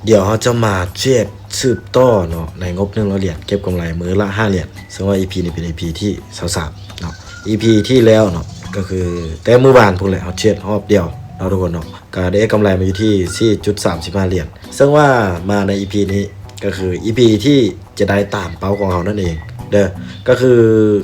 ດຽວເຮົາຈະມາເທຣດສືບຕໍ່ເນາະ ໃນງົບໜຶ່ງຮ້ອຍຫຼຽນ ເກັບກຳໄລມື້ລະຫ້າຫຼຽນ. ເຊິ່ງວ່າອີພີນີ້ເປັນອີພີທີຊາວສາມເນາະ. ອີພີທີ່ແລ້ວເນາະ ກໍຄືແຕ່ມື້ວານພຸ້ນແຫຼະ ເຮົາເທຣດຮອບດຽວເນາະທຸກຄົນເນາະ ກໍໄດ້ກຳໄລມາຢູ່ທີ່ສີ່ຈຸດສາມສິບຫ້າຫຼຽນ. ເຊິ່ງວ່າມາໃນອີພີນີ້ ກໍຄືອີພີທີ່ຈະໄດ້ຕາມເປົ້າຂອງເຮົານັ້ນເອງເດີ ກໍຄື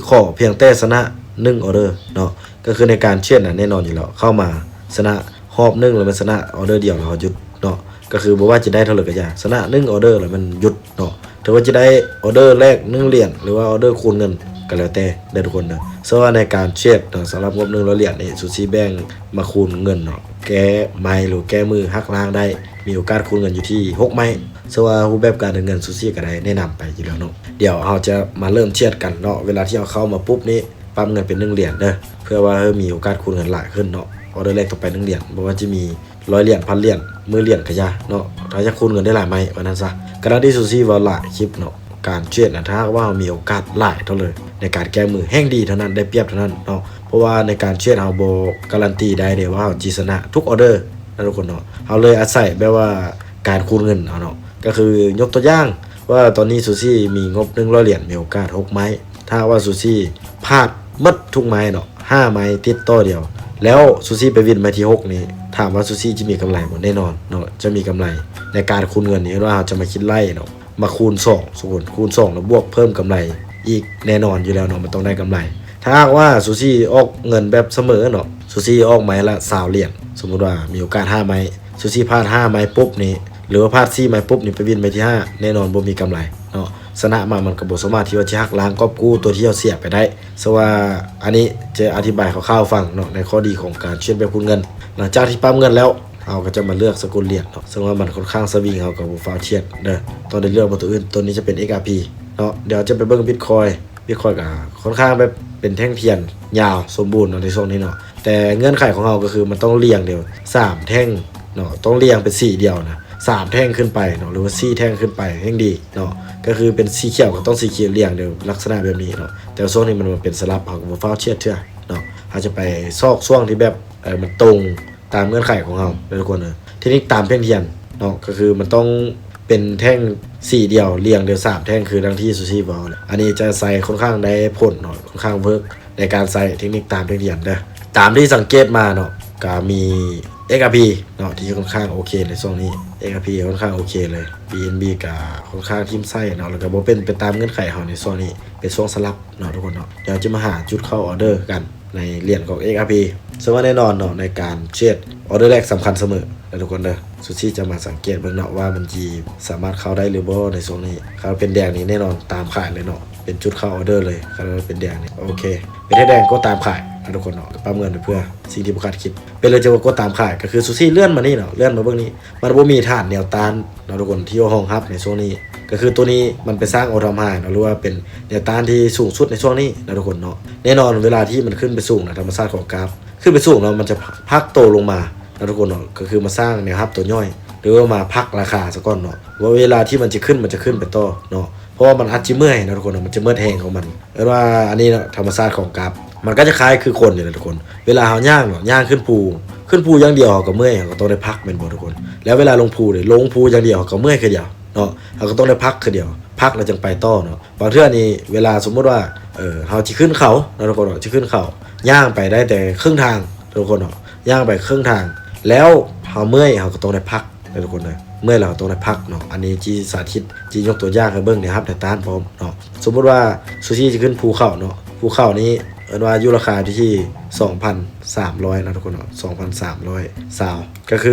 ຂໍພຽງແຕ່ຊະນະໜຶ່ງອໍເດີເນາະ. ກໍຄືໃນການເທຣດນະ ແນ່ນອນຢູ່ແລ້ວ ເຂົ້າມາຊະນະຮອບໜຶ່ງ ແລ້ວມັນຊະນະອໍເດີດຽວ ແລ້ວເຮົາຢຸດເນາະ. ກໍຄືບໍ່ວ່າຈະໄດ້ເທົ່າໃດກໍຢ່າ ຊະນະໜຶ່ງອໍເດີ ແລ້ວມັນຢຸດເນາະ ຖືວ່າຈະໄດ້ອໍເດີແລກໜຶ່ງຫຼຽນ ຫຼືວ່າອໍເດີຄູນເງິນກໍແລ້ວແຕ່ເດີທຸກຄົນເດີ. ເຊິ່ງວ່າໃນການເທຣດເນາະ ສຳລັບງົບໜຶ່ງຮ້ອຍຫຼຽນນີ້ ຊູຊີແບ່ງມາຄູນເງິນເນາະ ແກ້ໄມ້ ຫຼືແກ້ມືຫັກລ້າງໄດ້ ມີໂອກາດຄູນເງິນຢູ່ທີ່ຫົກໄມ້. ເຊິ່ງວ່າຮູບແບບການເດີນເງິນ ຊູຊີກໍໄດ້ແນະນຳໄປຢູ່ແລ້ວເນາະ. ດຽວເຮົາຈະມາເລີ່ມເທຣດກັນເນາະ. ເວລາທີ່ເຮົາເຂົ້າມາປຸບນີ້ ປັບເງິນເປັນໜຶ່ງຫຼຽນເດີ ເພື່ອວ່າໃຫ້ມີໂອກາດຄູນເງິນຫຼາຍຂຶ້ນເນາະ. ອໍເດີແລກຕໍ່ໄປໜຶ່ງຫຼຽນ ບໍ່ວ່າຈະມີຮ້ອຍຫຼຽນ ພັນຫຼຽນ ໝື່ນຫຼຽນກໍຢ່າເນາະ ຖ້າຢາກຄູນເງິນໄດ້ຫຼາຍໄມ້ ວ່ານັ້ນຊະ. ຂະນະທີ່ຊູຊີເວົ້າຫຼາຍຄລິບເນາະ ການເທຣດນະ ຖ້າຫາກວ່າເຮົາມີໂອກາດຫຼາຍເທົ່າໃດ ໃນການແກ້ມືແຮ່ງດີເທົ່ານັ້ນ ໄດ້ປຽບເທົ່ານັ້ນເນາະ. ເພາະວ່າໃນການເທຣດເຮົາບໍ່ກາຣັນຕີໄດ້ເດ້ວ່າເຮົາຊິຊະນະທຸກອໍເດີນະທຸກຄົນເນາະ. ເຮົາເລີຍອາໄສແບບວ່າການຄູນເງິນເອົາເນາະ. ກໍຄືຍົກຕົວຢ່າງວ່າຕອນນີ້ຊູຊີມີງົບໜຶ່ງຮ້ອຍຫຼຽນ ມີໂອກາດຫົກໄມ້. ຖ້າຫາກວ່າຊູຊີພາດໝົດທຸກໄມ້ເນາະ ຫ້າໄມ້ຕິດຕໍ່ດຽວ ແລ້ວຊູຊີໄປວິນໄມ້ທີຫົກນີ້ ຖາມວ່າຊູຊີຈະມີກຳໄລບໍ່? ແນ່ນອນເນາະ ຈະມີກຳໄລໃນການຄູນເງິນນີ້. ເຫັນວ່າເຮົາຈະມາຄິດໄລ່ເນາະ ມາຄູນສອງ ສົມມຸດຄູນສອງ ແລ້ວບວກເພີ່ມກຳໄລອີກ ແນ່ນອນຢູ່ແລ້ວເນາະ ມັນຕ້ອງໄດ້ກຳໄລ. ຖ້າຫາກວ່າຊູຊີອອກເງິນແບບສະເໝີເນາະ ຊູຊີອອກໄມ້ລະຊາວຫຼຽນ ສົມມຸດວ່າມີໂອກາດຫ້າໄມ້ ຊູຊີພາດຫ້າໄມ້ປຸບນີ້ ຫຼືວ່າພາດສີ່ໄມ້ປຸບນີ້ ໄປວິນໄມ້ທີຫ້າ ແນ່ນອນບໍ່ມີກຳໄລເນາະ. ຊະນະມາມັນກໍບໍ່ສາມາດທີ່ວ່າຈະຫັກລ້າງກອບກູ້ຕົວທີ່ເຮົາເສຍໄປໄດ້. ເຊິ່ງວ່າອັນນີ້ຈະອະທິບາຍຄ່າວໆໃຫ້ຟັງເນາະ ໃນຂໍ້ດີຂອງການເທຣດແບບຄູນເງິນ. ຫຼັງຈາກທີ່ປັບເງິນແລ້ວ ເຮົາກໍຈະມາເລືອກສະກຸນຫຼຽນເນາະ ເຊິ່ງວ່າມັນຄ່ອນຂ້າງສະວິງ ເຮົາກໍບໍ່ຟ້າວເທຣດເດີ ຕ້ອງໄດ້ເລືອກເບິ່ງຕົວອື່ນ. ຕົວນີ້ຈະເປັນ ເອັກອາພີ ເນາະ. ດຽວເຮົາຈະໄປເບິ່ງບິດຄອຍ ບິດຄອຍກໍຄ່ອນຂ້າງແບບເປັນແທ່ງທຽນຍາວສົມບູນເນາະ ໃນຊ່ວງນີ້ເນາະ. ແຕ່ເງື່ອນໄຂຂອງເຮົາກໍຄືມັນຕ້ອງລຽງດຽວສາມແທ່ງເນາະ ຕ້ອງລຽງເປັນສີດຽວນະ ສາມແທ່ງຂຶ້ນໄປເນາະ ຫຼືວ່າສີ່ແທ່ງຂຶ້ນໄປແຮ່ງດີເນາະ. ກໍຄືເປັນສີຂຽວກໍຕ້ອງສີຂຽວລຽງດຽວລັກສະນະແບບນີ້ເນາະ. ແຕ່ວ່າຊ່ວງນີ້ມັນມາເປັນສະຫຼັບ ເຮົາກໍບໍ່ຟ້າວເທຣດເທື່ອເນາະ ເຮົາຈະໄປຊອກຊ່ວງທີ່ແບບ ເອີ ມັນຕົງຕາມເງື່ອນໄຂຂອງເຮົາເນາະທຸກຄົນເນາະ. ເທັກນິກຕາມແທ່ງທຽນເນາະ ກໍຄືມັນຕ້ອງເປັນແທ່ງສີດຽວ ລຽງດຽວສາມແທ່ງ ຄືດັ່ງທີ່ຊູຊີເວົ້າແຫຼະ. ອັນນີ້ຈະໃຊ້ຄ່ອນຂ້າງໄດ້ຜົນເນາະ ຄ່ອນຂ້າງເວີກ ໃນການໃຊ້ເທັກນິກຕາມແທ່ງທຽນເດີ. ຕາມທີ່ສັງເກດມາເນາະ ກະມີ ເອັກອາພີ ເນາະ ທີ່ຄ່ອນຂ້າງໂອເຄໃນຊ່ວງນີ້ ເອັກອາພີ ຄ່ອນຂ້າງໂອເຄເລີຍ. ບີເອັນບີ ກະຄ່ອນຂ້າງຖິ້ມໃສ່ເນາະ ແລ້ວກະບໍ່ເປັນໄປຕາມເງື່ອນໄຂເຮົາໃນຊ່ວງນີ້ ເປັນຊ່ວງສະຫຼັບເນາະທຸກຄົນເນາະ. ດຽວເຮົາຈະມາຫາຈຸດເຂົ້າອໍເດີກັນໃນຫຼຽນຂອງ ເອັກອາພີ ເຊິ່ງວ່າແນ່ນອນເນາະ ໃນການເທຣດ ອໍເດີແລກສຳຄັນສະເໝີເດີທຸກຄົນເດີ. ຊູຊີຈະມາສັງເກດເບິ່ງເນາະ ວ່າມັນຊິສາມາດເຂົ້າໄດ້ຫຼືບໍ່ໃນຊ່ວງນີ້. ຄັນເປັນແດງນີ້ແນ່ນອນຕາມຂາຍເລີຍເນາະ ເປັນຈຸດເຂົ້າອໍເດີເລີຍ. ຄັນເປັນແດງນີ້ ໂອເຄ ເປັນແທ່ງແດງກໍຕາມຂາຍເນາະທຸກຄົນເນາະ ກໍປັບເງິນໄປເພື່ອສິ່ງທີ່ບໍ່ຄາດຄິດ. ເປັນເລີຍຈັ່ງວ່າກໍຕາມຂາຍ ກໍຄືຊູຊີເລື່ອນມານີ້ເນາະ ເລື່ອນມາເບິ່ງນີ້ ມັນບໍ່ມີຖານແນວຕ້ານເນາະທຸກຄົນ ທີ່ເຮົາຮອງຮັບໃນຊ່ວງນີ້. ກໍຄືຕົວນີ້ມັນໄປສ້າງ all time high ເນາະ ຫຼືວ່າເປັນແນວຕ້ານທີ່ສູງສຸດໃນຊ່ວງນີ້ເນາະທຸກຄົນເນາະ. ແນ່ນອນເວລາທີ່ມັນຂຶ້ນໄປສູງນະ ທຳມະຊາດຂອງກາຟ ຂຶ້ນໄປສູງແລ້ວ ມັນຈະພັກໂຕລົງມາເນາະທຸກຄົນເນາະ ກໍຄືມາສ້າງແນວຮັບໂຕຍ່ອຍ ຫຼືວ່າມາພັກລາຄາສາກ່ອນເນາະ ວ່າເວລາທີ່ມັນຈະຂຶ້ນ ມັນຈະຂຶ້ນໄປຕໍ່ເນາະ. ເພາະວ່າມັນອາດຈະເມື່ອຍເນາະທຸກຄົນເນາະ ມັນຈະໝົດແຮງຂອງມັນ. ເອີ້ນວ່າອັນນີ້ເນາະ ທຳມະຊາດຂອງກາຟ ມັນກໍຈະຄ້າຍຄືຄົນນີ້ແຫຼະທຸກຄົນ. ເວລາເຮົາຍ່າງເນາະ ຍ່າງຂຶ້ນພູ ຂຶ້ນພູຢ່າງດຽວເຮົາກໍເມື່ອຍ ເຮົາກໍຕ້ອງໄດ້ພັກແມ່ນບໍ່ທຸກຄົນ? ແລ້ວເວລາລົງພູເດ ລົງພູຢ່າງດຽວເຮົາກໍເມື່ອຍຄືດຽວເນາະ ເຮົາກໍຕ້ອງໄດ້ພັກຄືດຽວ ພັກແລ້ວຈັ່ງໄປຕໍ່ເນາະ. ບາງເທື່ອນີ້ເວລາສົມມຸດວ່າ ເອີ ເຮົາຊິຂຶ້ນເຂົາເນາະທຸກຄົນເນາະ ຊິຂຶ້ນເຂົາ ຍ່າງໄປໄດ້ແຕ່ເຄິ່ງທາງທຸກຄົນເນາະ ຍ່າງໄປເຄິ່ງທາງ ແລ້ວເຮົາເມື່ອຍ ເຮົາກໍຕ້ອງໄດ້ພັກເດີທຸກຄົນເດີ. ເມື່ອຍແລ້ວເຮົາຕ້ອງໄດ້ພັກເນາະ. ອັນນີ້ຈີສາທິດ ຈີຍົກຕົວຢ່າງໃຫ້ເບິ່ງ ແນວຮັບແນວຕ້ານພ້ອມເນາະ. ສົມມຸດວ່າຊູຊີຈະຂຶ້ນພູເຂົາເນາະ ພູເຂົານີ້ເອີ້ນວ່າຢູ່ລາຄາຢູ່ທີ່ສອງພັນສາມຮ້ອຍເນາະທຸກຄົນເນາະ ສອງພັນສາມຮ້ອຍຊາວ ກໍຄື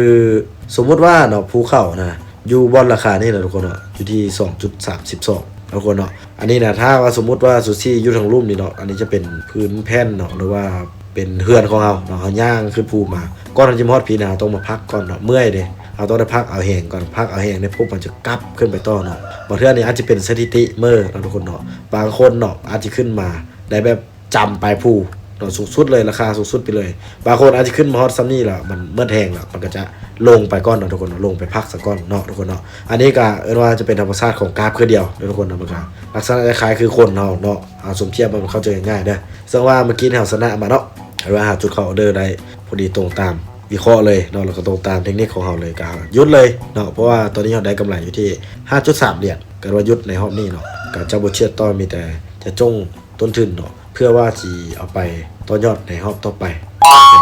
ສົມມຸດວ່າເນາະ ພູເຂົານະ ຢູ່ບ່ອນລາຄານີ້ນະທຸກຄົນເນາະ ຢູ່ທີ່ສອງຈຸດສາມສິບສອງນະທຸກຄົນເນາະ. ອັນນີ້ນະ ຖ້າຫາກວ່າສົມມຸດວ່າຊູຊີຢູ່ທາງລຸ່ມນີ້ເນາະ ອັນນີ້ຈະເປັນພື້ນແຜ່ນເນາະ ຫຼືວ່າເປັນເຮືອນຂອງເຮົາເນາະ ເຮົາຍ່າງຂຶ້ນພູມາ ກ່ອນເຮົາຈະມາຮອດພີ້ນະ ເຮົາຕ້ອງມາພັກກ່ອນເນາະ ເມື່ອຍເດ້ ເຮົາຕ້ອງໄດ້ພັກເອົາແຮງກ່ອນ ພັກເອົາແຮງໄດ້ປຸບ ເຮົາຈະກັບຂຶ້ນໄປຕໍ່ເນາະ. ບາງເທື່ອນີ້ອາດຈະເປັນສະຖິຕິເມີເນາະທຸກຄົນເນາະ ບາງຄົນເນາະ ອາດຈະຂຶ້ນມາໄດ້ແບບ ຈຳປາຍພູເນາະ ສູງສຸດເລີຍ ລາຄາສູງສຸດໄປເລີຍ. ບາງຄົນອາດຈະຂຶ້ນມາຮອດຊ່ຳນີ້ແລ້ວ ມັນໝົດແຮງແລ້ວ ມັນກໍຈະລົງໄປກ່ອນເນາະທຸກຄົນເນາະ ລົງໄປພັກສາກ່ອນເນາະທຸກຄົນເນາະ. ອັນນີ້ກໍເອີ້ນວ່າຈະເປັນທຳມະຊາດຂອງກາຟຄືດຽວເນາະທຸກຄົນເນາະ ມັນກໍລັກສະນະຄ້າຍໆຄືຄົນເຮົາເນາະ ເຮົາສົມທຽບໃຫ້ມັນເຂົ້າໃຈງ່າຍໆເດີ. ເຊິ່ງວ່າເມື່ອກີ້ເຮົາຊະນະມາເນາະ ເອີ້ນວ່າຫາຈຸດເຂົ້າອໍເດີໄດ້ພໍດີຕົງຕາມ ວິເຄາະເລີຍເນາະ ແລ້ວກໍຕົງຕາມເທັກນິກຂອງເຮົາເລີຍ ກໍຢຸດເລີຍເນາະ ເພາະວ່າຕອນນີ້ເຮົາໄດ້ກຳໄລຢູ່ທີ່ຫ້າຈຸດສາມຫຼຽນ ກໍວ່າຢຸດໃນຮອບນີ້ເນາະ ກໍຈະບໍ່ເຊດຕໍ່ ມີແຕ່ຈະຈົ່ງຕົ້ນທຶນເນາະ ເພື່ອວ່າຊິເອົາໄປຕໍ່ຍອດໃນຮອບຕໍ່ໄປ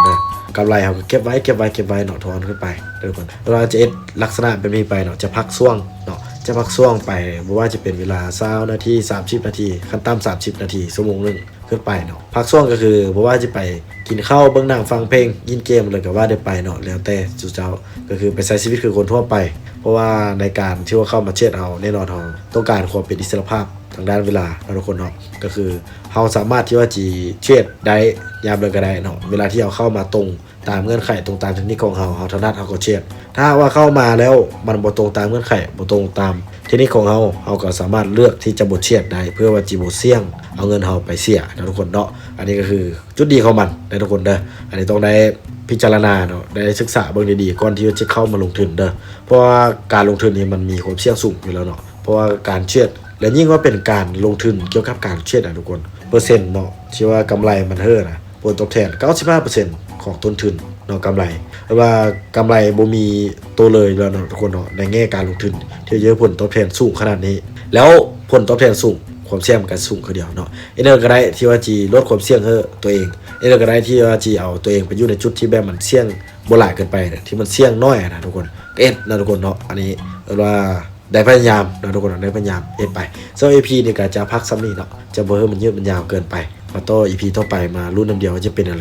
ເດີ. ກຳໄລເຮົາກໍເກັບໄວ້ ເກັບໄວ້ ເກັບໄວ້ເນາະ ທອນຂຶ້ນໄປເດີທຸກຄົນ. ເວລາຈະເຮັດລັກສະນະແບບນີ້ໄປເນາະ ຈະພັກຊ່ວງເນາະ ຈະພັກຊ່ວງໄປ ບໍ່ວ່າຈະເປັນເວລາຊາວນາທີ ສາມສິບນາທີ ຂັ້ນຕ່ຳສາມສິບນາທີ ຊົ່ວໂມງໜຶ່ງ ຂຶ້ນໄປເນາະ. ພັກຊ່ວງກໍຄືບໍ່ວ່າຈະໄປກິນເຂົ້າ ເບິ່ງໜັງ ຟັງເພງ ຫຼິ້ນເກມ ແລ້ວກໍວ່າໄດ້ໄປເນາະ ແລ້ວແຕ່ສູ່ເຈົ້າ ກໍຄືໄປໃຊ້ຊີວິດຄືຄົນທົ່ວໄປ. ເພາະວ່າໃນການທີ່ວ່າເຂົ້າມາເທຣດ ເຮົາແນ່ນອນເຮົາຕ້ອງການຄວາມເປັນອິດສະຫຼະພາບທາງດ້ານເວລາເນາະທຸກຄົນເນາະ. ກໍຄືເຮົາສາມາດທີ່ວ່າຊິເທຣດໄດ້ຍາມໃດກໍໄດ້ເນາະ ເວລາທີ່ເຮົາເຂົ້າມາຕົງຕາມເງື່ອນໄຂ ຕົງຕາມເທັກນິກຂອງເຮົາ ເຮົາຖະໜັດເຮົາກໍເທຣດ. ຖ້າຫາກວ່າເຂົ້າມາແລ້ວມັນບໍ່ຕົງຕາມເງື່ອນໄຂ ບໍ່ຕົງຕາມເທັກນິກຂອງເຮົາ ເຮົາກໍສາມາດເລືອກທີ່ຈະບໍ່ເທຣດໄດ້ ເພື່ອວ່າຊິບໍ່ສ່ຽງເອົາເງິນເຮົາໄປເສຍເນາະທຸກຄົນເນາະ. ອັນນີ້ກໍຄືຈຸດດີຂອງມັນເດີທຸກຄົນເດີ. ອັນນີ້ຕ້ອງໄດ້ພິຈາລະນາເນາະ ໄດ້ສຶກສາເບິ່ງດີໆ ກ່ອນທີ່ຈະເຂົ້າມາລົງທຶນເດີ. ເພາະວ່າການລົງທຶນນີ້ມັນມີຄວາມສ່ຽງສູງຢູ່ແລ້ວເນາະ ເພາະວ່າການເທຣດ ແລະ ຍິ່ງວ່າເປັນການລົງທຶນກ່ຽວກັບການເທຣດນະທຸກຄົນ ເປີເຊັນເນາະ ທີ່ວ່າກຳໄລມັນເຮີນະ ຜົນຕອບແທນເກົ້າສິບຫ້າເປີເຊັນຂອງຕົ້ນທຶນເນາະ ກຳໄລ ແຕ່ວ່າກຳໄລບໍ່ມີໂຕເລີຍແລ້ວເນາະທຸກຄົນເນາະ ໃນແງ່ການລົງທຶນທີ່ຈະໃຫ້ຜົນຕອບແທນສູງຂະໜາດນີ້ ແລ້ວຜົນຕອບແທນສູງ ຄວາມສ່ຽງມັນກໍສູງຄືດຽວເນາະ. ເຮັດແນວໃດກໍໄດ້ທີ່ວ່າຊິລົດຄວາມສ່ຽງໃຫ້ຕົວເອງ ເຮັດແນວໃດກໍໄດ້ທີ່ວ່າຊິເອົາຕົວເອງໄປຢູ່ໃນຈຸດທີ່ແບບມັນສ່ຽງບໍ່ຫຼາຍເກີນໄປນະ ທີ່ມັນສ່ຽງໜ້ອຍນະທຸກຄົນ ກໍເຮັດນະທຸກຄົນເນາະ. ອັນນີ້ເອີ້ນວ່າ ໄດ້ພະຍາຍາມເນາະທຸກຄົນເນາະ ໄດ້ພະຍາຍາມເຮັດໄປ. ສຳລັບອີພີນີ້ກໍຈະພັກສ່ຳນີ້ເນາະ ຈະບໍ່ໃຫ້ມັນຍືດມັນຍາວເກີນໄປ ມາຕໍ່ອີພີຕໍ່ໄປ ມາລຸ້ນນຳດຽວວ່າຈະເປັນແນວ